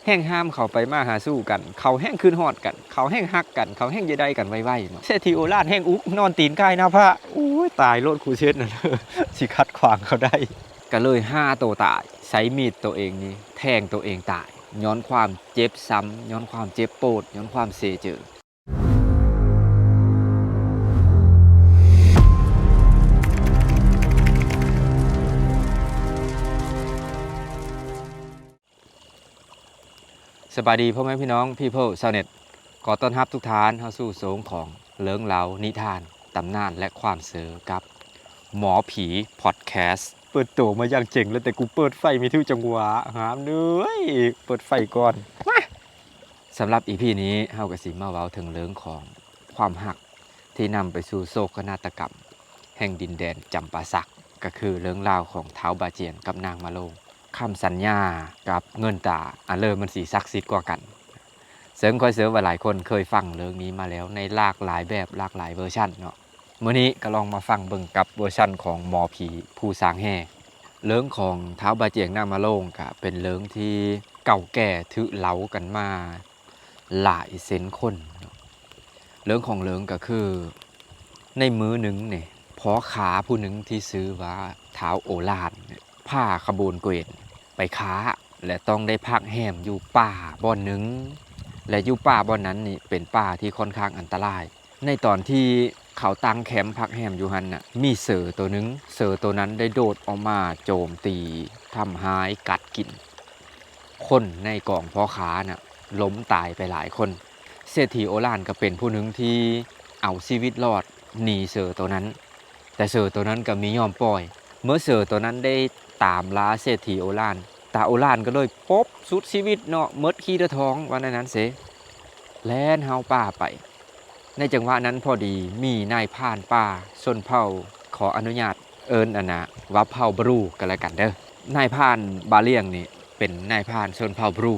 ແຮ່ງຫາມເຂົ້າໄປມາຫາສູ່ກັນ, ເຂົາແຮ່ງຄິດຮອດກັນ, ເຂົາແຮ່ງຮັກກັນ, ເຂົາແຮ່ງຢາກໄດ້ກັນໄວໆເນາະ. ເສດຖີໂອລານແຮ່ງອຸກນອນຕີນກ່າຍໜ້າພ້າ. ໂອ້ຍ ຕາຍໂລດ ກູເຊັດນັ້ນ ຊິຂັດຂວາງເຂົາໄດ້. ກໍເລີຍຫາໂຕຕາຍ, ໃຊ້ມີດໂຕເອງນີ້ແທງໂຕເອງຕາຍ ຍ້ອນຄວາມເຈັບຊ້ຳ, ຍ້ອນຄວາມເຈັບປວດ, ຍ້ອນຄວາມເສຍເຈີ. ສະບາຍດີພໍ່ແມ່ພີ່ນ້ອງ People ຊາວເນັດ ຂໍຕ້ອນຮັບທຸກທ່ານເຂົ້າສູ່ໂຊງຂອງເລື່ອງລາວນິທານ ຕຳນານ ແລະ ຄວາມເຊີກັບໝໍຜີ Podcast. ເປີດໂຕມາຢ່າງເຈັງເລີຍ ແຕ່ກູເປີດໄຟມີຖືກຈັງຫວະ ຫາມເດີຍ ເປີດໄຟກ່ອນ ມາ. ສຳລັບ ອີ ພີ ນີ້ເຮົາກໍຊິມາເວົ້າເຖິງເລື່ອງຂອງຄວາມຮັກທີ່ນຳໄປສູ່ໂສກະນາດຕະກຳແຫ່ງດິນແດນຈຳປາສັກ ກໍຄືເລື່ອງລາວຂອງທ້າວບາຈຽງກັບນາງມະໂລງ. ຄຳສັນຍາກັບເງິນຕາ ອັນເລີມັນຊິສັກສິດກວ່າກັນ. ເຊິ່ງຂ້ອຍເຊື່ອວ່າຫຼາຍຄົນເຄີຍຟັງເລື່ອງນີ້ມາແລ້ວໃນຫຼາກຫຼາຍແບບ ຫຼາກຫຼາຍເວີຊັນເນາະ. ມື້ນີ້ກໍລອງມາຟັງເບິ່ງກັບເວີຊັນຂອງໝໍຜີຜູ້ສ້າງແຮ່. ເລື່ອງຂອງທ້າວບາຈຽງນາງມະໂລງກະເປັນເລື່ອງທີ່ເກົ່າແກ່ຖືເລົ່າກັນມາຫຼາຍເຊັນຄົນເນາະ. ເລື່ອງຂອງເລື່ອງກໍຄື ໃນມື້ໜຶ່ງນີ້ ພໍ່ຄ້າຜູ້ໜຶ່ງທີ່ຊື່ວ່າທ້າວໂອລານ ພາຂະບວນເກວນໄປຄ້າ ແລະ ຕ້ອງໄດ້ພັກແຮມຢູ່ປ່າບ່ອນໜຶ່ງ ແລະ ຢູ່ປ່າບ່ອນນັ້ນນີ້ເປັນປ່າທີ່ຄ່ອນຂ້າງອັນຕະລາຍ. ໃນຕອນທີ່ເຂົາຕັ້ງແຄມພັກແຮມຢູ່ຫັ້ນນະ ມີເສືອໂຕໜຶ່ງ, ເສືອໂຕນັ້ນໄດ້ໂດດອອກມາໂຈມຕີ, ທຳຮ້າຍ, ກັດກິນຄົນໃນກອງພໍ່ຄ້ານະ ລົ້ມຕາຍໄປຫຼາຍຄົນ. ເສດຖີໂອລານກໍເປັນຜູ້ໜຶ່ງທີ່ເອົາຊີວິດລອດໜີເສືອໂຕນັ້ນ, ແຕ່ເສືອໂຕນັ້ນກໍມີຍອມປ່ອຍ. ເມື່ອເສືອໂຕນັ້ນໄດ້ຕາມລ່າເສດຖີໂອລານ, ຕາໂອລານກໍເລີຍປົບສຸດຊີວິດເນາະ, ໝົດຂີ້ເຫຼືອທ້ອງ ວ່າແນວນັ້ນເສ, ແລ່ນຮາວປ່າໄປ. ໃນຈັງຫວະນັ້ນພໍດີມີນາຍພານປ່າຊົນເຜົ່າ, ຂໍອະນຸຍາດເອີ້ນອັນນະ ວ່າເຜົ່າບຣູກໍແລ້ວກັນເດີ. ນາຍພານບາລ້ຽງນີ້ເປັນນາຍພານຊົນເຜົ່າບຣູ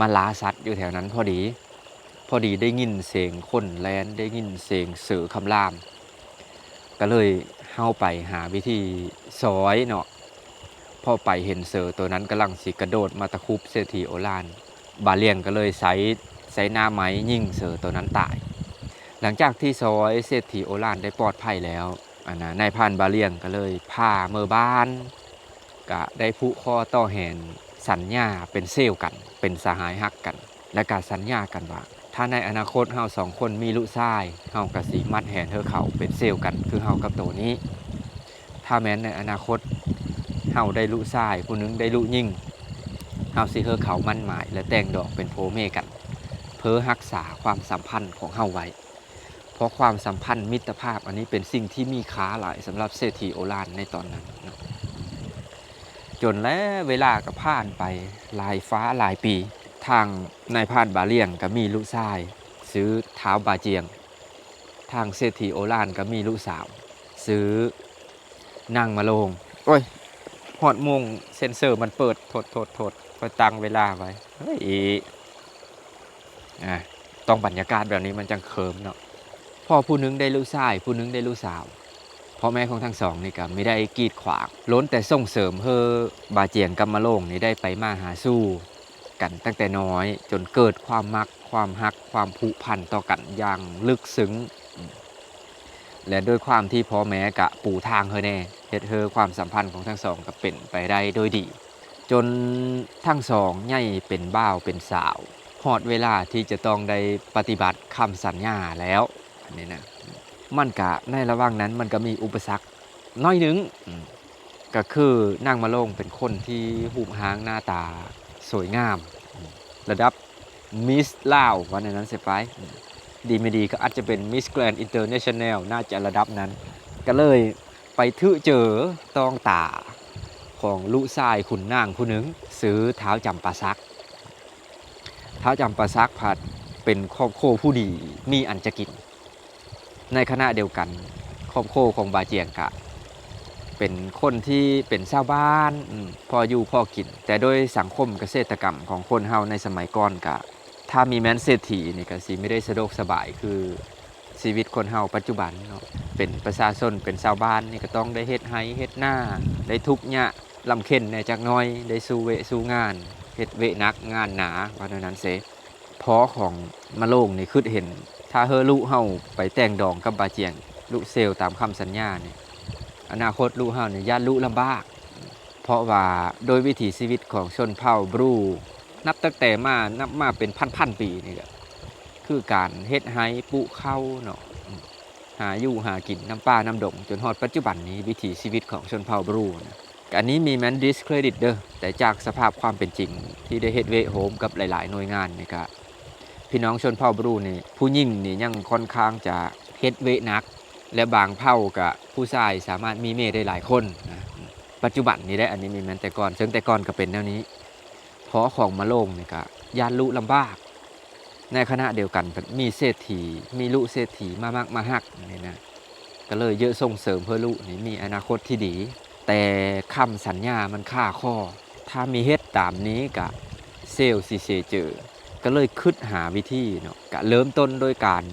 ມາລ່າສັດຢູ່ແຖວນັ້ນພໍດີ. ພໍດີໄດ້ຍິນສຽງຄົນແລ່ນ, ໄດ້ຍິນສຽງເສືອຄຳລາມ, ກໍເລີຍເຮົາໄປຫາວິທີຊ່ອຍເນາະ. ພໍໄປເຫັນເສືອໂຕນັ້ນກຳລັງຊິກະໂດດມາຕະຄຸບເສດຖີໂອລານ, ບາລ້ຽງກໍເລີຍໃຊ້, ໃຊ້ໜ້າໄມ້ຍິງເສືອໂຕນັ້ນຕາຍ. ຫຼັງຈາກທີ່ຊ່ອຍເສດຖີໂອລານໄດ້ປອດໄພແລ້ວ, ອັນນະ ນາຍພານບາລ້ຽງກໍເລີຍພາເມືອບ້ານ, ກະໄດ້ຜູກຂໍ້ຕໍ່ແຫນສັນຍາເປັນເຊວກັນ, ເປັນສະຫາຍຮັກກັນ, ແລະ ກະສັນຍາກັນວ່າ ຖ້າໃນອະນາຄົດເຮົາສອງຄົນມີລູກຊາຍ, ເຮົາກະຊິມັດແຫນເຮີເຂົາເປັນເຊວກັນ ຄືເຮົາກັບໂຕນີ້. ຖ້າແມ່ນໃນອະນາຄົດເຮົາໄດ້ລູກຊາຍຜູ້ໜຶ່ງ, ໄດ້ລູກຍິງ, ເຮົາຊິເຮີເຂົາໝັ້ນໝາຍ ແລະ ແຕ່ງດອງເປັນຜົວເມຍກັນ, ເພື່ອຮັກສາຄວາມສຳພັນຂອງເຮົາໄວ້. ເພາະຄວາມສຳພັນມິດຕະພາບອັນນີ້ເປັນສິ່ງທີ່ມີຄ່າຫຼາຍສຳລັບເສດຖີໂອລານໃນຕອນນັ້ນເນາະ. ຈົນແລະເວລາກໍຜ່ານໄປຫຼາຍຟ້າຫຼາຍປີ, ທາງນາຍພານບາລ້ຽງກໍມີລູກຊາຍຊື່ທ້າວບາຈຽງ, ທາງເສດຖີໂອລານກໍມີລູກສາວຊື່ນາງມະໂລງ. ໂອ້ຍ ຮອດໂມງເຊັນເຊີມັນເປີດ, ໂທດ, ໂທດ, ໂທດ, ຂ້ອຍຕັ້ງເວລາໄວ້. ເຮີ້ຍ ອ່າ ຕ້ອງບັນຍາກາດແບບນີ້ມັນຈັ່ງເຄີມເນາະ. ພໍ່ຜູ້ໜຶ່ງໄດ້ລູກຊາຍ, ຜູ້ໜຶ່ງໄດ້ລູກສາວ. ພໍ່ແມ່ຂອງທັງສອງນີ້ກໍບໍ່ໄດ້ກີດຂວາງ, ລ້ວນແຕ່ສົ່ງເສີມໃຫ້ບາຈຽງກັບມະໂລງນີ້ໄດ້ໄປມາຫາສູ່ກັນຕັ້ງແຕ່ນ້ອຍ, ຈົນເກີດຄວາມມັກ, ຄວາມຮັກ, ຄວາມຜູກພັນຕໍ່ກັນຢ່າງເລິກເຊິ່ງ. ແລະ ດ້ວຍຄວາມທີ່ພໍ່ແມ່ກະປູທາງໃຫ້ແດ່, ເຮັດໃຫ້ຄວາມສຳພັນຂອງທັງສອງກໍເປັນໄປໄດ້ໂດຍດີ. ຈົນທັງສອງໃຫຍ່ເປັນບ່າວເປັນສາວ, ຮອດເວລາທີ່ຈະຕ້ອງໄດ້ປະຕິບັດຄຳສັນຍາແລ້ວ. ອັນນີ້ນະ, ມັນກະ, ໃນລະຫວ່າງນັ້ນມັນກະມີອຸປະສັກໜ້ອຍໜຶ່ງ, ກະຄືນາງມະໂລງເປັນຄົນທີ່ຮູບຮ່າງໜ້າຕາສວຍງາມ, ລະດັບມິສລາວ ວ່າແນວນັ້ນເສຍໄປ, ດີບໍ່ດີກໍອາດຈະເປັນມິສແກຣນອິນເຕີເນຊັນແນວ, ໜ້າຈະລະດັບນັ້ນ. ກະເລີຍ ໄປຖືເຈີຕ້ອງຕາຂອງລູກຊາຍຂຸນນາງຜູ້ໜຶ່ງ ຊື່ທ້າວຈຳປາສັກ. ທ້າວຈຳປາສັກພັດເປັນຄອບຄົວຜູ້ດີ ມີອັນຈະກິນ. ໃນຂະນະດຽວກັນ ຄອບຄົວຂອງບາຈຽງກະເປັນຄົນທີ່ເປັນຊາວບ້ານ ອືມ ພໍຢູ່ພໍກິນ, ແຕ່ໂດຍສັງຄົມກະເສດຕະກຳຂອງຄົນເຮົາໃນສະໄໝກ່ອນກະ ຖ້າມີແມ່ນເສດຖີນີ້ກະຊິບໍ່ໄດ້ສະດວກສະບາຍຄື ຊີວິດຄົນເຮົາປັດຈຸບັນເນາະ, ເປັນປະຊາຊົນ ເປັນຊາວບ້ານນີ້ກໍຕ້ອງໄດ້ເຮັດໄຮ່ເຮັດນາ, ໄດ້ທຸກຍາກລຳເຄັນແດ່ຈັກໜ້ອຍ, ໄດ້ສູ້ເວະສູ້ງານ, ເຮັດວຽກໜັກງານໜາ ວ່າແນວນັ້ນເສ. ພໍ່ຂອງມະໂລງນີ້ຄິດເຫັນ ຖ້າເຮີລຸເຮົາໄປແຕ່ງດອງກັບບາຈຽງ ລຸເຊວຕາມຄຳສັນຍານີ້ ອະນາຄົດລຸເຮົານີ້ຢ້ານລຸລຳບາກ ເພາະວ່າໂດຍວິຖີຊີວິດຂອງຊົນເຜົ່າບຣູ ນັບຕັ້ງແຕ່ມາ ນັບມາເປັນພັນໆປີນີ້ກະ ຄືການເຮັດໄຮ່ປູກເຂົ້າເນາະ ຫາຢູ່ຫາກິນນຳປ່ານຳດົງ ຈົນຮອດປັດຈຸບັນນີ້ ວິຖີຊີວິດຂອງຊົນເຜົ່າບຣູນະ ກະອັນນີ້ມີແມ່ນດິສເຄຣດິດເດີ ແຕ່ຈາກສະພາບຄວາມເປັນຈິງ ທີ່ໄດ້ເຮັດວຽກໂຮມກັບຫຼາຍໆໜ່ວຍງານນີ້ກະ ພີ່ນ້ອງຊົນເຜົ່າບຣູນີ້ ຜູ້ຍິງນີ້ຍັງຄ່ອນຂ້າງຈະເຮັດວຽກໜັກ ແລະ ບາງເຜົ່າກະຜູ້ຊາຍສາມາດມີເມຍໄດ້ຫຼາຍຄົນນະ. ປັດຈຸບັນນີ້ແຫຼະ ອັນນີ້ມີແມ່ນແຕ່ກ່ອນ ເຊິ່ງແຕ່ກ່ອນກະເປັນແນວນີ້. ພໍ່ຂອງມະໂລງນີ້ກະຢ້ານລຸລຳບາກ ໃນຂະນະດຽວກັນ ມີເສດຖີ ມີລຸເສດຖີມາມັກມາຮັກນີ້ນະ ກະເລີຍເຍາະສົ່ງເສີມເພື່ອລຸນີ້ມີອະນາຄົດທີ່ດີ ແຕ່ຄຳສັນຍາມັນຄາຄໍ ຖ້າມີເຮັດຕາມນີ້ກະເຊວຊິເສເຈີ ກະເລີຍຄິດຫາວິທີເນາະ ກະເລີ່ມຕົ້ນໂດຍການ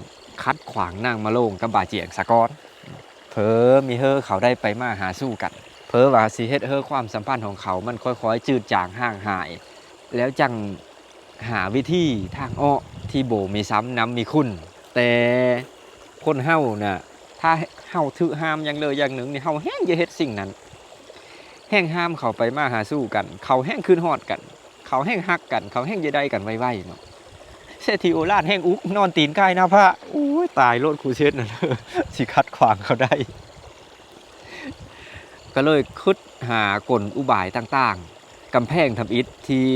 ຂັດຂວາງນາງມະໂລງກັບບາຈຽງສາກ່ອນ. ເຜີມີເຮີເຂົາໄດ້ໄປມາຫາສູ່ກັນ ເຜີວ່າຊິເຮັດເຮີຄວາມສຳພັນຂອງເຂົາມັນຄ່ອຍໆຈືດຈາງຫ່າງຫາຍ ແລ້ວຈັ່ງຫາວິທີທາງອອກທີ່ບໍ່ມີຊ້ຳນຳມີຄຸນ. ແຕ່ຄົນເຮົານະ ຖ້າເຮົາຖືກຫ້າມຢ່າງໃດຢ່າງໜຶ່ງນີ້ ເຮົາແຮ່ງຈະເຮັດສິ່ງນັ້ນ ແຮ່ງຫ້າມເຂົາໄປມາຫາສູ່ກັນ ເຂົາແຮ່ງຄຶດຮອດກັນ ເຂົາແຮ່ງຮັກກັນ ເຂົາແຮ່ງຈະໄດ້ກັນໄວໆເນາະ. ເສດຖີໂອລາດແຮ່ງອຸກ ນອນຕີນກ່າຍໜ້າພ້າ ໂອ້ຍ ຕາຍໂລດ ກູເຊັດນັ້ນ ຊິຂັດຂວາງເຂົາໄດ້. ກະເລີຍຄິດຫາກົນອຸບາຍຕ່າງໆ ກຳແພງທຳອິດທີ່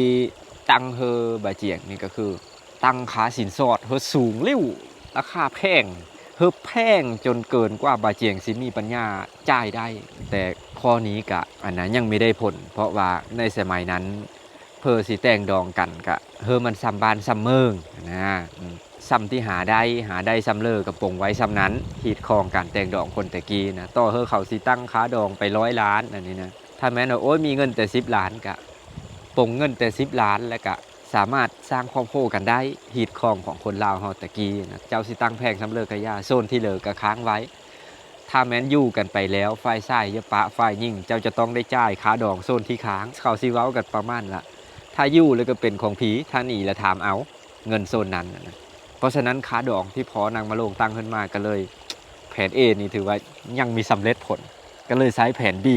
ຕັ້ງເຮີບາຈຽງນີ້ກະຄື ຕັ້ງຄ່າສິນສອດເຮີສູງລິ້ວ ລາຄາແພງ ເຮີແພງຈົນເກີນກວ່າບາຈຽງຊິມີປັນຍາຈ່າຍໄດ້. ແຕ່ຂໍ້ນີ້ກະ ອັນນະ ຍັງມີໄດ້ຜົນ ເພາະວ່າໃນສະໄໝນັ້ນ ເພີຊິແຕ່ງດອງກັນກະ ເຮີມັນຊ່ຳບ້ານຊ່ຳເມືອງນະ ຊ່ຳທີ່ຫາໄດ້ ຫາໄດ້ຊ່ຳເລີກະປົງໄວ້ຊ່ຳນັ້ນ. ຮີດຄອງການແຕ່ງດອງຄົນແຕ່ກີ້ນະ ຕໍ່ເຮີເຂົາຊິຕັ້ງຄ່າດອງໄປຮ້ອຍລ້ານ ອັນນີ້ນະ ຖ້າແມ່ນວ່າ ໂອ້ຍ ມີເງິນແຕ່ສິບລ້ານກະປົງເງິນແຕ່ສິບລ້ານ ແລ້ວກະສາມາດສ້າງຄອບຄົວກັນໄດ້. ຮີດຄອງຂອງຄົນລາວເຮົາແຕ່ກີ້ນະ ເຈົ້າຊິຕັ້ງແພງຊ່ຳເລີກະຢ່າ ໂຊນທີ່ເຫຼືອກະຄ້າງໄວ້. ຖ້າແມ່ນຢູ່ກັນໄປແລ້ວ ຝ່າຍຊາຍຢ່າປະຝ່າຍຍິງ ເຈົ້າຈະຕ້ອງໄດ້ຈ່າຍຄ່າດອງໂຊນທີ່ຄ້າງ. ເຂົາຊິເວົ້າກັນປະມານວ່າ ຖ້າຢູ່ແລ້ວກະເປັນຂອງຜີ ຖ້າໜີແລ້ວຖາມເອົາເງິນໂຊນນັ້ນນະ. ເພາະສະນັ້ນ ຄ່າດອງທີ່ພໍ່ນາງມະໂລງຕັ້ງຂຶ້ນມາກະເລີຍ ແຜນເອນີ້ຖືວ່າຍັງມີສຳເລັດຜົນ ກະເລີຍໃຊ້ແຜນບ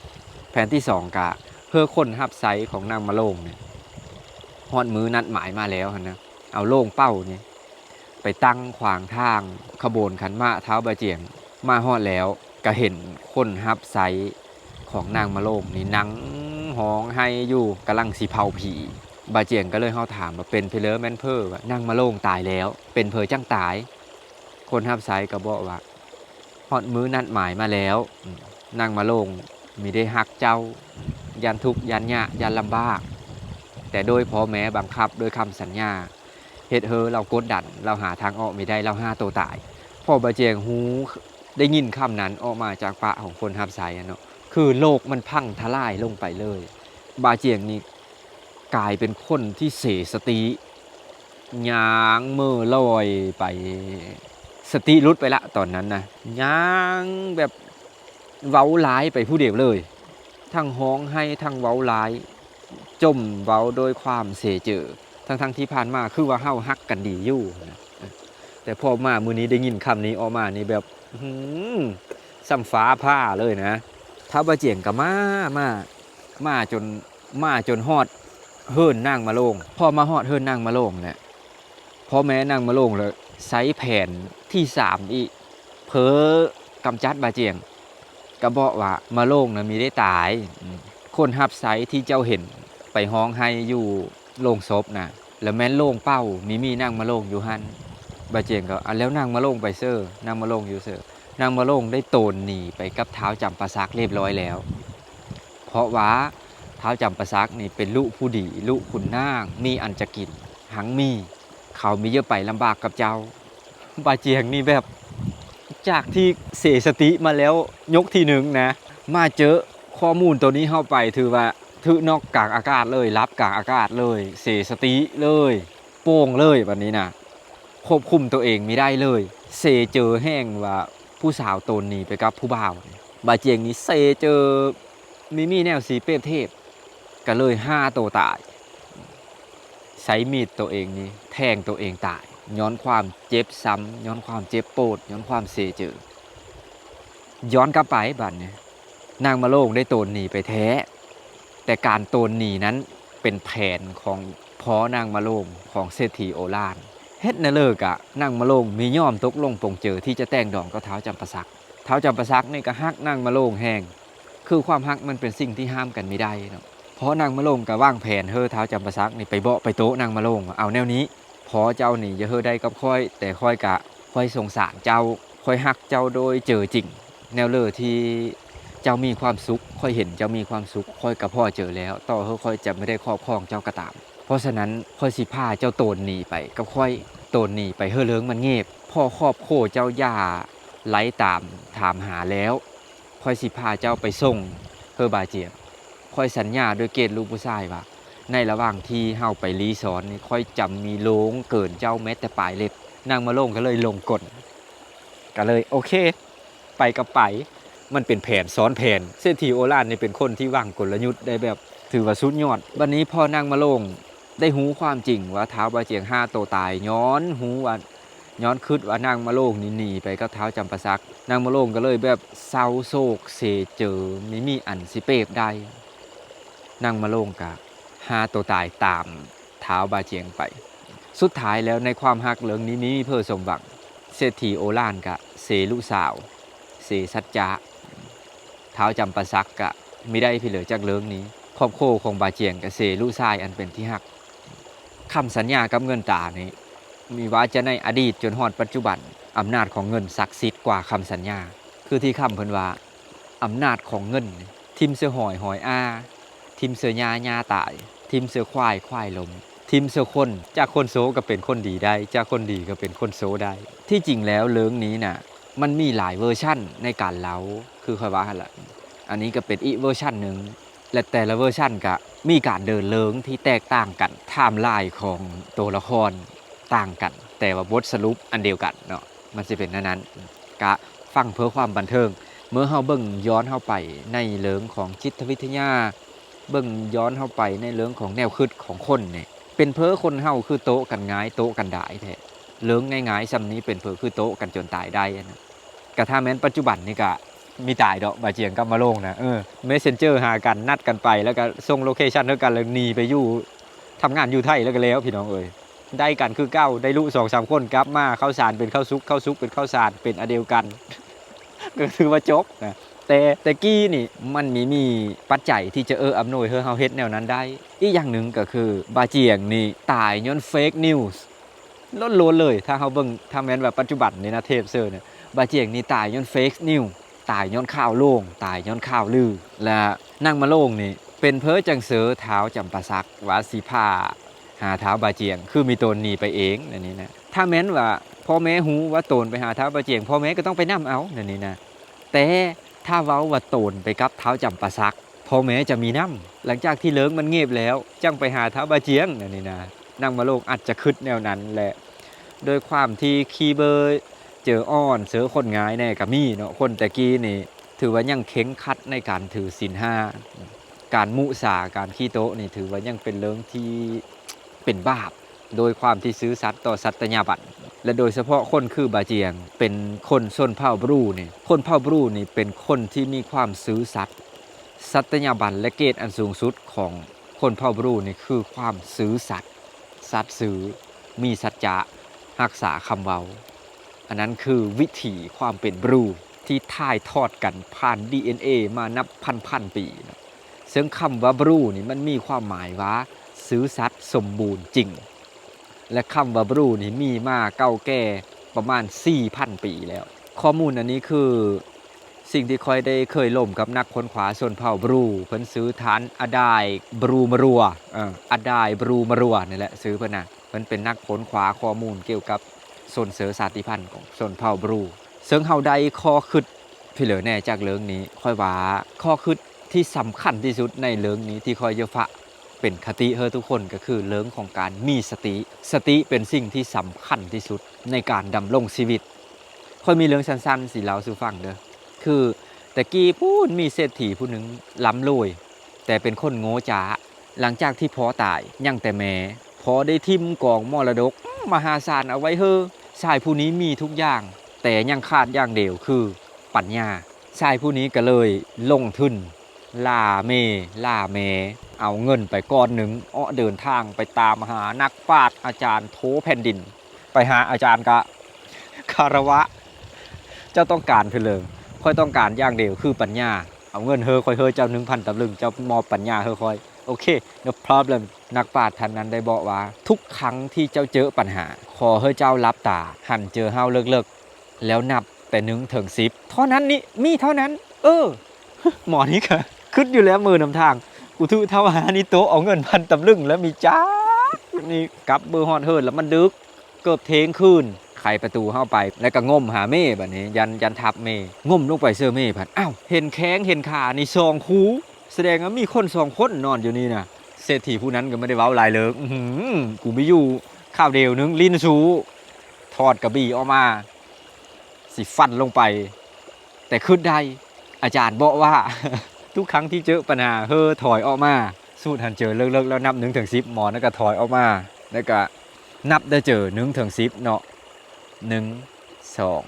ີ. ແຜນທີສອງກະ ເຮີຄົນຮັບໃຊ້ຂອງນາງມະໂລງນີ້ ຮອດມື້ນັດໝາຍມາແລ້ວຫັ້ນນະ ເອົາໂລ່ງເປົ້ານີ້ ໄປຕັ້ງຂວາງທາງຂະບວນຂັນໝາກທ້າວບາຈຽງ. ມາຮອດແລ້ວກະເຫັນຄົນຮັບໃຊ້ຂອງນາງມະໂລງນີ້ນັ່ງຮ້ອງໄຫ້ຢູ່ ກຳລັງຊິເຜົາຜີ. ບາຈຽງກະເລີຍເຮົາຖາມວ່າ ເປັນເພເລີແມ່ນເພີ ວ່ານາງມະໂລງຕາຍແລ້ວ ເປັນເພີຈັ່ງຕາຍ? ຄົນຮັບໃຊ້ກະບອກວ່າ ຮອດມື້ນັດໝາຍມາແລ້ວ ນາງມະໂລງມີໄດ້ຮັກເຈົ້າ ຢ້ານທຸກ ຢ້ານຍາກ ຢ້ານລຳບາກ ແຕ່ໂດຍພໍ່ແມ່ບັງຄັບ ໂດຍຄຳສັນຍາ ເຮັດເຮີລາວກົດດັນ ລາວຫາທາງອອກມີໄດ້ ລາວຂ້າໂຕຕາຍ. ພໍ່ບາຈຽງຮູ້ ໄດ້ຍິນຄຳນັ້ນອອກມາຈາກປາກຂອງຄົນຮັບໃຊ້ຫັ້ນເນາະ ຄືໂລກມັນພັງທະລາຍລົງໄປເລີຍ. ບາຈຽງນີ້ກາຍເປັນຄົນທີ່ເສສະຕິ ຍ່າງເມີລອຍໄປ ສະຕິຫຼຸດໄປລະຕອນນັ້ນນະ ຍ່າງແບບ ເວົ້າຫຼາຍໄປຜູ້ດຽວເລີຍ ທັງຮ້ອງໄຫ້ທັງເວົ້າຫຼາຍ ຈົ່ມເວົ້າໂດຍຄວາມເສເຈີ ທັງໆທີ່ຜ່ານມາຄືວ່າເຮົາຮັກກັນດີຢູ່ນະ ແຕ່ພໍມາມື້ນີ້ໄດ້ຍິນຄຳນີ້ອອກມານີ້ແບບ ຫື ສ່ຳຟ້າຜ່າເລີຍນະ. ທ້າວບາຈຽງກະມາ ມາ ມາຈົນ ມາຈົນຮອດເຮືອນນາງມະໂລງ. ພໍມາຮອດເຮືອນນາງມະໂລງແຫຼະ ພໍ່ແມ່ນາງມະໂລງລະໃຊ້ແຜນທີສາມອີກ ເພີກຳຈັດບາຈຽງ ກະບອກວ່າ ມະໂລງນະມີໄດ້ຕາຍ ອືມ ຄົນຮັບໃຊ້ທີ່ເຈົ້າເຫັນໄປຮ້ອງໄຫ້ຢູ່ໂລງສົບນະ ລະແມ່ນໂລ່ງເປົ່າ ມີມີນາງມະໂລງຢູ່ຫັ້ນ. ບາຈຽງກະ ອາ ແລ້ວນາງມະໂລງໄປເຊີ? ນາງມະໂລງຢູ່ເຊີ? ນາງມະໂລງໄດ້ໂຕນໜີໄປກັບທ້າວຈຳປາສັກລຽບລ້ອຍແລ້ວ ເພາະວ່າທ້າວຈຳປາສັກນີ້ເປັນລູກຜູ້ດີ ລູກຂຸນນາງ ມີອັນຈະກິນ ຮັ່ງມີ ເຂົາມີເຢີະໄປລຳບາກກັບເຈົ້າ. ບາຈຽງນີ້ແບບ ຈາກທີ່ເສສະຕິມາແລ້ວຍົກທີໜຶ່ງນະ ມາເຈີຂໍ້ມູນໂຕນີ້ເຂົ້າໄປ ຖືວ່າຖືກນັອກກາງອາກາດເລີຍ ຫຼັບກາງອາກາດເລີຍ ເສສະຕິເລີຍ ໂປ່ງເລີຍບາດນີ້ນະ ຄວບຄຸມໂຕເອງມີໄດ້ເລີຍ ເສເຈີແຮງວ່າຜູ້ສາວໂຕນໜີໄປກັບຜູ້ບ່າວ. ບາຈຽງນີ້ເສເຈີມີມີແນວສີເປບເທບ ກະເລີຍຂ້າໂຕຕາຍ. ໃຊ້ມີດໂຕເອງນີ້ແທງໂຕເອງຕາຍ ຍ້ອນຄວາມເຈັບຊ້ຳ ຍ້ອນຄວາມເຈັບປວດ ຍ້ອນຄວາມເສຍເຈີ. ຍ້ອນກັບໄປບາດນີ້ ນາງມະໂລງໄດ້ໂຕນໜີໄປແທ້, ແຕ່ການໂຕນໜີນັ້ນເປັນແຜນຂອງພໍ່ນາງມະໂລງ ຂອງເສດຖີໂອລານ. ເຮັດແນວເລີກະ ນາງມະໂລງມີຍອມຕົກລົງປົງເຈີທີ່ຈະແຕ່ງດອງກັບທ້າວຈຳປາສັກ. ທ້າວຈຳປາສັກນີ້ກໍຮັກນາງມະໂລງແຮງ, ຄືຄວາມຮັກມັນເປັນສິ່ງທີ່ຫ້າມກັນບໍ່ໄດ້ເນາະ. ພໍ່ນາງມະໂລງກໍວາງແຜນໃຫ້ທ້າວຈຳປາສັກນີ້ໄປເບາະໄປໂຕະນາງມະໂລງວ່າ ເອົາແນວນີ້ ພໍ່ເຈົ້ານີ້ຢ່າເຮີ້ໄດ້ກັບຂ້ອຍ, ແຕ່ຂ້ອຍກະ ຂ້ອຍສົງສານເຈົ້າ, ຂ້ອຍຮັກເຈົ້າໂດຍເຈີຈິງ. ແນວເລີທີ່ເຈົ້າມີຄວາມສຸກ, ຂ້ອຍເຫັນເຈົ້າມີຄວາມສຸກ, ຂ້ອຍກະພໍເຈີແລ້ວ, ຕໍ່ໃຫ້ຂ້ອຍຈະບໍ່ໄດ້ຄອບຄອງເຈົ້າກໍຕາມ. ເພາະສະນັ້ນ ຂ້ອຍຊິພາເຈົ້າໂຕນໜີໄປກັບຂ້ອຍ, ໂຕນໜີໄປເຮີ້ເລິງມັນເງບ. ພໍຄອບຄົວເຈົ້າຢ່າໄລ່ຕາມຖາມຫາແລ້ວ, ຂ້ອຍຊິພາເຈົ້າໄປສົ່ງເຮີ້ບາຈຽງ. ຂ້ອຍສັນຍາດ້ວຍເກດລູກຜູ້ຊາຍວ່າ ໃນລະຫວ່າງທີ່ເຮົາໄປລີ້ຊ້ອນນີ້ ຂ້ອຍຈະມີໂລງເກີນເຈົ້າແມ້ແຕ່ປາຍເລັບ. ນາງມະໂລງກໍເລີຍຫຼົງກົນ, ກໍເລີຍໂອເຄ ໄປກໍໄປ. ມັນເປັນແຜນຊ້ອນແຜນ. ເສດຖີໂອລານນີ້ເປັນຄົນທີ່ວາງກົນລະຍຸດໄດ້ແບບຖືວ່າສຸດຍອດ. ບັດນີ້ພໍ່ນາງມະໂລງໄດ້ຮູ້ຄວາມຈິງວ່າທ້າວບາຈຽງຫາໂຕຕາຍ ຍ້ອນຮູ້ວ່າ ຍ້ອນຄິດວ່ານາງມະໂລງນີ້ໜີໄປກັບທ້າວຈຳປາສັກ. ນາງມະໂລງກໍເລີຍແບບເສົ້າໂສກເສຍເຈີ ບໍ່ມີອັນຊິເປບໄດ້. ນາງມະໂລງກະຫາໂຕຕາຍຕາມທ້າວບາຈຽງໄປ. ສຸດທ້າຍແລ້ວໃນຄວາມຮັກເລິງນີ້ມີເພີສົມຫວັງ. ເສດຖີໂອລານກະເສລູກສາວ, ເສສັດຈະ. ທ້າວຈຳປາສັກກະມີໄດ້ພິເລີຈາກເລິງນີ້. ຄອບຄົວຂອງບາຈຽງກະເສລູກຊາຍອັນເປັນທີ່ຮັກ. ຄຳສັນຍາກັບເງິນຕານີ້ ມີວ່າຈະໃນອະດີດຈົນຮອດປັດຈຸບັນ, ອຳນາດຂອງເງິນສັກສິດກວ່າຄຳສັນຍາ. ຄືທີ່ຄຳເພິ່ນວ່າ ອຳນາດຂອງເງິນ ຖິ້ມເສືອຫອຍ ຫອຍອາ, ຖິ້ມເສືອຫຍ້າ ຫຍ້າຕາຍ, ຖິ້ມເສືອຄວາຍ ຄວາຍລົ້ມ, ຖິ້ມເສືອຄົນ ຈາກຄົນໂຊກໍເປັນຄົນດີໄດ້, ຈາກຄົນດີກໍເປັນຄົນໂຊໄດ້. ທີ່ຈິງແລ້ວເລື່ອງນີ້ນະ ມັນມີຫຼາຍເວີຊັນໃນການເລົ່າ ຄືຂ້ອຍວ່າຫັ້ນລະ. ອັນນີ້ກໍເປັນອີກເວີຊັນໜຶ່ງ ແລະ ແຕ່ລະເວີຊັນກະມີການເດີນເລື່ອງທີ່ແຕກຕ່າງກັນ, ໄທມລາຍຂອງໂຕລະຄອນຕ່າງກັນ, ແຕ່ວ່າບົດສະຫຼຸບອັນດຽວກັນເນາະ, ມັນຊິເປັນແນວນັ້ນ. ກະຟັງເພື່ອຄວາມບັນເທີງ. ເມື່ອເຮົາເບິ່ງຍ້ອນເຮົາໄປໃນເລື່ອງຂອງຈິດວິທະຍາ, ເບິ່ງຍ້ອນເຮົາໄປໃນເລື່ອງຂອງແນວຄິດຂອງຄົນນີ້, ເປັນເພີຄົນເຮົາຄືໂຕະກັນງ່າຍ ໂຕະກັນດາຍແທ້. ເລື່ອງງ່າຍໆສ່ຳນີ້ເປັນເພີຄືໂຕະກັນຈົນຕາຍໄດ້ນະ. ກະຖ້າແມ່ນປັດຈຸບັນນີ້ກະມີຕາຍດອກ ບາຈຽງກັບມະໂລງນະ. ເອີ Messenger ຫາກັນ ນັດກັນໄປ ແລ້ວກະສົ່ງໂລເຄຊັນໃຫ້ກັນ ແລ້ວໜີໄປຢູ່ ທຳງານຢູ່ໄທ ແລ້ວກະແລ້ວ ພີ່ນ້ອງເອີຍ. ໄດ້ກັນຄືເກົ່າ, ໄດ້ລຸສອງສາມຄົນ, ກັບມາເຂົ້າສານເປັນເຂົ້າສຸກ, ເຂົ້າສຸກເປັນເຂົ້າສານ, ເປັນອັນດຽວກັນ ກໍຖືວ່າຈົບນະ. ແຕ່ແຕ່ກີ້ນີ້ມັນມີ ມີປັດໄຈທີ່ຈະເອື້ອອຳນວຍໃຫ້ເຮົາເຮັດແນວນັ້ນໄດ້. ອີກຢ່າງໜຶ່ງກໍຄື ບາຈຽງນີ້ຕາຍຍ້ອນ fake news ລ້ວນໆເລີຍ. ຖ້າເຮົາເບິ່ງ ຖ້າແມ່ນວ່າປັດຈຸບັນນີ້ນະ ເທບເຊີນະ ບາຈຽງນີ້ຕາຍຍ້ອນ fake news, ຕາຍຍ້ອນຂ່າວໂລງ, ຕາຍຍ້ອນຂ່າວລື. ແລະ ນາງມະໂລງນີ້ເປັນເພີຈັ່ງເຊີທ້າວຈຳປາສັກວ່າຊິພາຫາທ້າວບາຈຽງ, ຄືມີໂຕນໜີໄປເອງອັນນີ້ນະ. ຖ້າແມ່ນວ່າພໍ່ແມ່ຮູ້ວ່າໂຕນໄປຫາທ້າວບາຈຽງ, ພໍ່ແມ່ກໍຕ້ອງໄປນຳເອົານັ້ນນີ້ນະ. ແຕ່ຖ້າເວົ້າວ່າໂຕນໄປກັບທ້າວຈຳປາສັກ, ພໍ່ແມ່ຈະມີນຳ. ຫຼັງຈາກທີ່ເລື່ອງມັນງຽບແລ້ວ ຈັ່ງໄປຫາທ້າວບາຈຽງນັ້ນນີ້ນະ. ນາງມະໂລງອາດຈະຄິດແນວນັ້ນແຫຼະ. ໂດຍຄວາມທີ່ຂີ້ເບີ້ ເຈີອ່ອນ ເຊີຄົນງ່າຍແດ່ກໍມີເນາະ. ຄົນແຕ່ກີ້ນີ້ຖືວ່າຍັງເຄັ່ງຄັດໃນການຖືສິນຫ້າ, ການມຸສາ, ການຂີ້ໂຕະນີ້ ຖືວ່າຍັງເປັນເລື່ອງທີ່ເປັນບາບ. ໂດຍຄວາມທີ່ຊື່ສັດຕໍ່ສັດຕະຍາບັນ ແລະ ໂດຍສະເພາະຄົນຄືບາຈຽງ ເປັນຄົນຊົນເຜົ່າບຣູນີ້, ຄົນເຜົ່າບຣູນີ້ເປັນຄົນທີ່ມີຄວາມຊື່ສັດ. ສັດຕະຍາບັນ ແລະ ເກດອັນສູງສຸດຂອງຄົນເຜົ່າບຣູນີ້ຄືຄວາມຊື່ສັດ, ສັດຊື່, ມີສັດຈະ, ຮັກສາຄຳເວົ້າ. ອັນນັ້ນຄືວິຖີຄວາມເປັນບຣູທີ່ຖ່າຍທອດກັນຜ່ານ ດີເອັນເອ ມານັບພັນໆປີເນາະ. ເຊິ່ງຄຳວ່າບຣູນີ້ມັນມີຄວາມໝາຍວ່າຊື່ສັດ, ສົມບູນ, ຈິງ. ແລະ ຄຳວ່າບຣູນີ້ມີມາເກົ່າແກ່ປະມານສີ່ພັນປີແລ້ວ. ຂໍ້ມູນອັນນີ້ຄືສິ່ງທີ່ຂ້ອຍໄດ້ເຄີຍລົມກັບນັກຄົ້ນຄວ້າຊົນເຜົ່າບຣູ, ເພິ່ນຊື່ທ່ານ ອາດາຍ ບຣູມາຣັວ, ເອີ ອາດາຍ ບຣູມາຣັວນີ້ແຫຼະຊື່ເພິ່ນນະ. ເພິ່ນເປັນນັກຄົ້ນຄວ້າຂໍ້ມູນກ່ຽວກັບຊົນເຊື້ອຊາດຕິພັນຂອງຊົນເຜົ່າບຣູ. ເຊິ່ງເຮົາໄດ້ຂໍ້ຄິດ ພີ່ເລີແດ່ຈາກເລື່ອງນີ້, ຂ້ອຍວ່າຂໍ້ຄິດທີ່ສຳຄັນທີ່ສຸດໃນເລື່ອງນີ້ທີ່ຂ້ອຍຢາກຝາກເປັນຄະຕິໃຫ້ທຸກຄົນ ກໍຄືເລື່ອງຂອງການມີສະຕິ. ສະຕິເປັນສິ່ງທີ່ສຳຄັນທີ່ສຸດໃນການດຳລົງຊີວິດ. ຂ້ອຍມີເລື່ອງສັ້ນໆຊິເລົ່າສູ່ຟັງເດີ. ຄືແຕ່ກີ້ພຸ້ນມີເສດຖີຜູ້ໜຶ່ງລ່ຳລວຍ ແຕ່ເປັນຄົນໂງ່ຈ້າ. ຫຼັງຈາກທີ່ພໍ່ຕາຍ ຍັງແຕ່ແມ່, ພ ພໍໄດ້ຖິ້ມກອງມໍລະດົກມະຫາສານເອົາໄວ້ເຮີ. ຊາຍຜູ້ນີ້ມີທຸກຢ່າງ, ແຕ່ຍັງຂາດຢ່າງດຽວຄືປັນຍາ. ຊາຍຜູ້ນີ້ກໍເລີຍລົງທຶນລ່າເມ ລ່າແມ, ເອົາເງິນໄປກ້ອນໜຶ່ງ, ເອາະເດີນທາງໄປຕາມຫານັກປາດອາຈານໂທແຜ່ນດິນ. ໄປຫາອາຈານກະ ຄາລະວະ, ເຈົ້າຕ້ອງການເພິ່ນເລີຍ. ຂ້ອຍຕ້ອງການຢ່າງດຽວຄືປັນຍາ. ເອົາເງິນເຮີຂ້ອຍເຮີເຈົ້າໜຶ່ງພັນຕຳລຶງ, ເຈົ້າມອບປັນຍາເຮີຂ້ອຍ. ໂອເຄ no problem. ນັກປາດທ່ານນັ້ນໄດ້ບອກວ່າ ທຸກຄັ້ງທີ່ເຈົ້າເຈີປັນຫາ, ຂໍໃຫ້ເຈົ້າຫຼັບຕາ, ຫັນເຈີເຮົາເລິກໆ ແລ້ວນັບແຕ່ໜຶ່ງເຖິງສິບເທົ່ານັ້ນນີ້, ມີເທົ່ານັ້ນ. ເອີ ໝໍນີ້ກະຄຶດຢູ່ແລ້ວມື້ນຳທາງ. ກູຖືເທົ່າຫານີ້ໂຕະເອົາເງິນພັນຕຳລຶງແລ້ວມີຈັກນີ້. ກັບເບີຮອດເຮີດແລ້ວມັນດຶກ, ເກີບທ່ຽງຄືນ. ໄຂປະຕູເຮົາໄປ ແລ້ວກະງົມຫາເມ. ບາດນີ້ຢ້ານ ຢ້ານທັບເມ, ງົມລົງໄປເຈີເມພັດ ອ້າວ ເຫັນແຂ້ງເຫັນຂານີ້ສອງຄູ່. ສະແດງວ່າມີຄົນສອງຄົນນອນຢູ່ນີ້ນະ. ເສດຖີຜູ້ນັ້ນກໍບໍ່ໄດ້ເວົ້າຫຼາຍເລີຍ, ອືຫື ກູມີຢູ່ຄາວດຽວໜຶ່ງ, ຫຼິ້ນຊູ້. ຖອດກະບີອອກມາ ຊິຟັນລົງໄປ, ແຕ່ຄຶດໄດ້ ອາຈານບອກວ່າ ທຸກຄັ້ງທີ່ເຈີປັນຫາ ເຮີຖອຍອອກມາ. ສູດຫັ້ນເຈີເລິກໆ ແລ້ວນັບໜຶ່ງເຖິງສິບ. ໝໍນັ້ນກໍຖອຍອອກມາ ແລ້ວກໍນັບໄດ້ເຈີໜຶ່ງເຖິງສິບເນາະ, ໜຶ່ງ ສອງ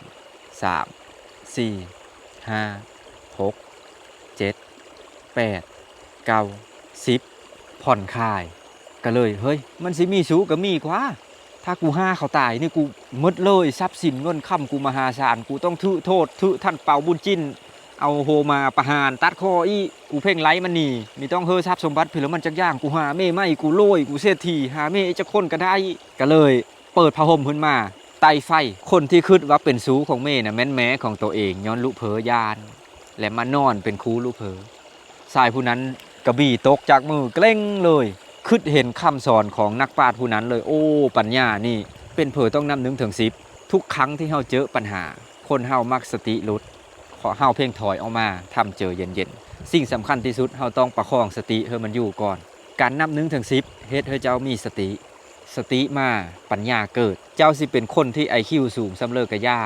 ສາມ ສີ່ ຫ້າ ຫົກ ເຈັດ ແປດ ເກົ້າ ສິບ ຜ່ອນຄາຍ. ກໍເລີຍ ເຮີ້ຍ ມັນຊິມີຊູ້ກໍມີກວ່າ. ຖ້າກູຫາເຂົາຕາຍນີ້ ກູໝົດເລີຍ, ຊັບສິນເງິນຄຳກູມະຫາສານ, ກູຕ້ອງຖືກໂທດ, ຖືກທ່ານເປົາບຸນຈິນເອົາໂຮມາປະຫານ, ຕັດຄໍອີກ. ກູເພງໄລມັນໜີ, ມີຕ້ອງເຮີຊັບສົມບັດພິລະມັນຈັກຢ່າງ. ກູຫາເມໃໝ່, ກູລວຍ, ກູເສດຖີ, ຫາເມອີກຈັກຄົນກໍໄດ້. ກໍເລີຍເປີດຜ້າຫົ່ມຂຶ້ນມາ, ໄຕ່ໄຟ. ຄົນທີ່ຄິດວ່າເປັນຊູ້ຂອງເມນະ ແມ່ນແມ່ຂອງໂຕເອງ, ຍ້ອນລຸເພີຢ້ານ ແລະ ມານອນເປັນຄູ່ລຸເພີ. ຊາຍຜູ້ນັ້ນກະບີຕົກຈາກມືເກລັງເລີຍ, ຄິດເຫັນຄຳສອນຂອງນັກປາດຜູ້ນັ້ນເລີຍ. ໂອ້ ປັນຍານີ້ ເປັນເຜີຕ້ອງນັບໜຶ່ງເຖິງສິບ. ທຸກຄັ້ງທີ່ເຮົາເຈີປັນຫາ, ຄົນເຮົາມັກສະຕິຫຼຸດ, ເຮົາພຽງຖອຍອອກມາ, ທຳເຈີເຢັນໆ. ສິ່ງສຳຄັນທີ່ສຸດ, ເຮົາຕ້ອງປະຄອງສະຕິໃຫ້ມັນຢູ່ກ່ອນ. ການນັບໜຶ່ງເຖິງສິບ ເຮັດໃຫ້ເຈົ້າມີສະຕິ, ສະຕິມາ, ປັນຍາເກີດ. ເຈົ້າຊິເປັນຄົນທີ່ໄອຄິວສູງສ່ຳເລີກະຢ່າ,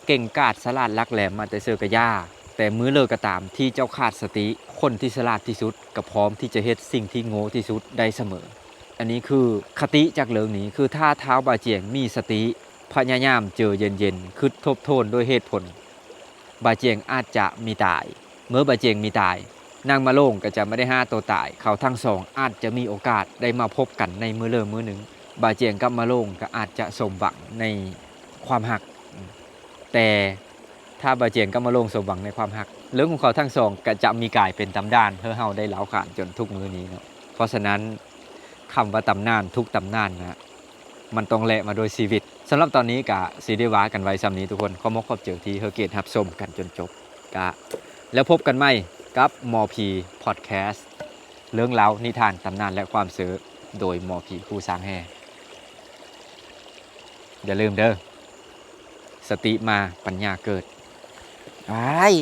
ເກັ່ງກາດສະຫຼາດຫຼັກແຫຼມມາແຕ່ເຊີກະຢ່າ, ແຕ່ມື້ເລີກະຕາມທີ່ເຈົ້າຂາດສະຕິ, ຄົນທີ່ສະຫຼາດທີ່ສຸດກໍພ້ອມທີ່ຈະເຮັດສິ່ງທີ່ໂງ່ທີ່ສຸດໄດ້ສະເໝີ. ອັນນີ້ຄືຄະຕິຈາກເລື່ອງນີ້, ຄືຖ້າທ້າວບາຈຽງມີສະຕິ, ພະຍາຍາມເຈີເຢັນໆ, ຄິດທົບທວນດ້ວຍເຫດຜົນ, ບາຈຽງອາດຈະມີຕາຍ. ເມື່ອບາຈຽງມີຕາຍ, ນາງມະໂລງກໍຈະບໍ່ໄດ້ຂ້າຕົວຕາຍ. ເຂົາທັງສອງອາດຈະມີໂອກາດໄດ້ມາພົບກັນໃນມື້ເລີມື້ໜຶ່ງ. ບາຈຽງກັບມະໂລງກໍອາດຈະສົມຫວັງໃນຄວາມຮັກ. ແຕ່ຖ້າບາຈຽງກັບມະໂລງສົມຫວັງໃນຄວາມຮັກ, ເລື່ອງຂອງເຂົາທັງສອງກໍຈະມີກາຍເປັນຕຳນານໃຫ້ເຮົາໄດ້ເລົ່າຂານຈົນທຸກມື້ນີ້ເນາະ. ເພາະສະນັ້ນ, ຄຳວ່າຕຳນານທຸກຕຳນານນະ ມັນຕ້ອງແລກມາດ້ວຍຊີວິດ. ສຳລັບຕອນນີ້ກະຊິໄດ້ວ່າກັນໄວ້ສ່ຳນີ້ທຸກຄົນ. ຂໍບອົກຂອບໃຈທີ່ໃຫ້ກຽດຮັບຊົມກັນຈົນຈົບ. ກະແລ້ວພົບກັນໃໝ່ກັບໝໍຜີ Podcast ເລື່ອງລາວນິທານຕຳນານ ແລະ ຄວາມເຊີ ໂດຍໝໍຜີ ຄູຊ້າງແຮ່. ຢ່າລືມເດີ້, ສະຕິມາ, ປັນຍາເກີດ. ອ້າຍ.